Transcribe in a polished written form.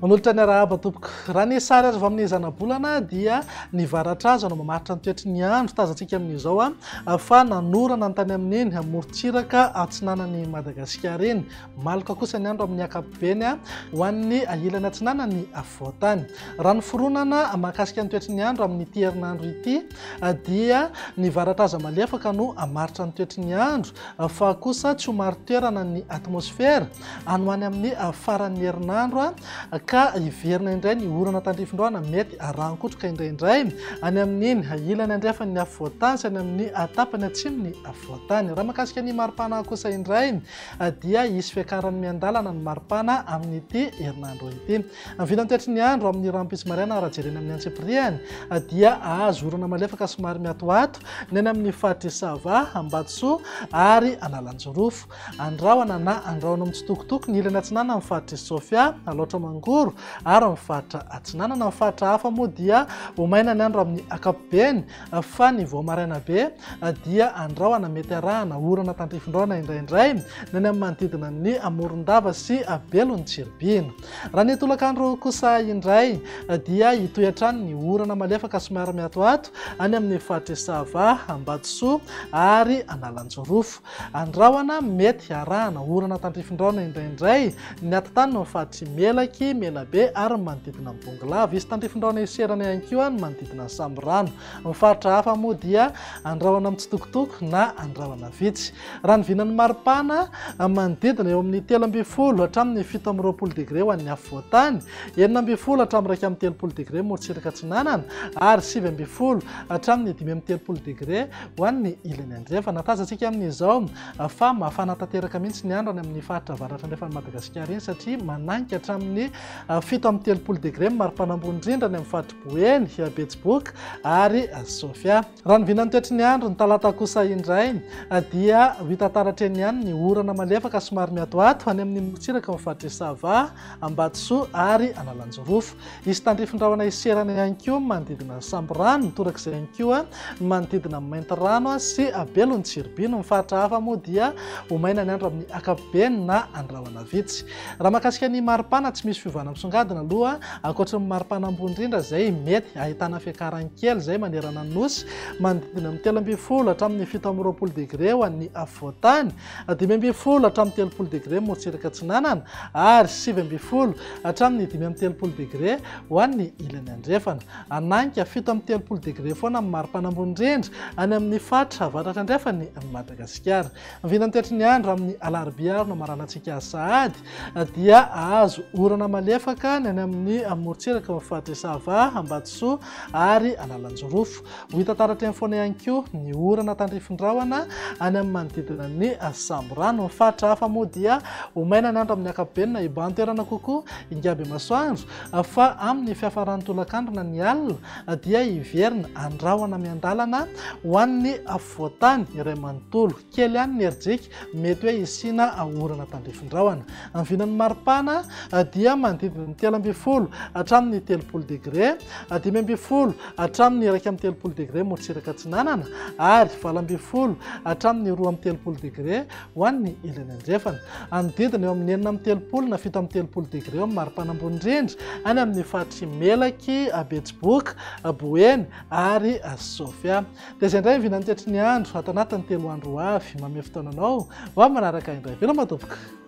Manolotra ny arahaba tompoko. Raha ny sary azo avy amin'ny zanabolana dia ny varatraza no mamaritra ny toetry ny andro tazantsika amin'izao fa nanorana ny tany amin'iny morontsiraka atsinanan'i Madagasikara iny. Maloka kosa ny andro amin'ny ankapobeny ho an'ny ilany atsinanan'ny afovoan-tany. Raha ny fironana mahakasika ny toetry ny andro amin'ity herinandro ity dia ny varatraza malefaka no hamaritra ny toetry ny andro fa kosa tsy ho marin-toerana ny atmosfera any ho any amin'ny faran'ny herinandro ka hiverina indray ny orana tandrifin-drahona mety arahan-kotroka indraindray any amin'iny ilany andrefan'ny afovoan-tany sy any amin'ny tapany atsimon'ny afovoan-tany. Raha mahakasika ny maripana kosa indray dia hisy fiakarany miandalana ny maripana amin'ity herinandro ity. Ny vinantoetry ny andro amin'ny rahampitso maraina raha jerena amin'ny antsipiriany dia azo orana malefaka somary miatoato ny any amin'ny faritr'i Sava, Ambatosoa ary Analanjirofo. Andrahona na Andrahona mitsitokotoko ny ilany atsinanan'ny faritr'i Sofia, Alaotra Mangoro ary ny faritra atsinanana. Ny faritra hafa moa dia ho maina ny andro amin'ny ankapobeny fa ny vao maraina be dia andrahona mety arahana orana tandrifin-drahona indraindray ny any amin'ny manodidina ny Morondava sy Belon'i Tsiribihina. Raha ny tolakandro kosa indray dia hitohy hatrany ny orana malefaka somary miatoato any amin'ny faritr'i Sava, Ambatosoa ary Analanjirofo. Andrahona mety arahana orana tandrifin-drahona indraindray ny atitany ny faritr'i Melaky, Menabe ary ny manodidina an'i Bongolava. Hisy tandrifin-drahona hiserana ihany koa ny manodidina an'i Sambirano. Ny faritra hafa moa dia andrahona mitsitokotoko na andrahona vitsy. Raha ny vinan'ny maripana, manodidina eo amin'ny 13 hatramin'ny 27 degre ho an'ny afovoan-tany, 16 hatramin'ny 31 degre morontsiraka atsinanana ary 19 hatramin'ny 35 degre ho an'ny ilany andrefana. Tazantsika amin'izao fa mafana tanteraka mihitsy ny andro any amin'ny faritra avaratra andrefan'i Madagasikara iny satria mananika hatramin'ny 37 degre ny maripana ambony indrindra any amin'ny faritr'i Boeny, Betsiboka ary Sofia. Raha ny vinan'ny toetry ny andro ny talata kosa indray dia ho hita taratra eny ihany ny orana malefaka somary miatoato any amin'ny morontsiraka ny faritr'i Sava, Ambatosoa ary Analanjirofo. Hisy tandrifin-drahona hiserana ihany koa ny manodidina ny Sambirano, torak'izay ihany koa ny manodidina ny Maintirano sy Belon'i Tsiribihina. Ny faritra hafa moa dia ho maina ny andro amin'ny ankapobeny na andrahona vitsy. Raha mahakasika ny maripana, tsy misy fiovana misongadina aloha ankoatry ny maripana ambony indrindra izay mety ahitana fiakarany kely izay manerana ny Nosy, manodidina ny 13 hatramin'ny 27 degre ho an'ny afovoan-tany. 15 hatramin'ny 30 degre morontsiraka atsinanana ary 19 hatramin'ny 35 degre ho an'ny ilany andrefana. Hananika 37 degre foana amin'ny maripana ambony indrindra any amin'ny faritra avaratra andrefan'i Madagasikara. Ny vinantoetry ny andro amin'ny alarobia ary no hamaranantsika azy sahady dia hahazo orana malefaka ny any amin'ny morontsiraka ny faritr'i Sava, Ambatosoa ary Analanjirofo. Ho hita taratra eny foana ihany koa ny orana tandrifin-drahona any amin'ny manodidina ny Sambirano. Ny faritra hafa moa dia ho maina ny andro amin'ny ankapobeny na hibahan-toerana kokoa ingaby masoandro fa amin'ny fiafaran'ny tolakandro na ny alina dia hiverina andrahona miandalana ho an'ny afovoan-tany iray manontolo. Kely ihany ny herijika mety hoe hisiana orana tandrifin-drahona. Ny vinan'ny maripana dia manodidina ny 13 hatramin'ny 30 degre, 15 hatramin'ny 31 degre morontsiraka atsinanana ary 18 hatramin'ny 32 degre ho an'ny ilany andrefana. Hanodidina eo amin'ny 36 na 37 degre eo amin'ny maripana ambony indrindra any amin'ny faritr'i Melaky, Betsiboka, Boeny ary Sofia. Dia izay indray ny vinan'ny toetry ny andro ato anatin'ny telo andro ho avy. Manome fotoana anao ho amin'ny manaraka indray. Veloma tompoko.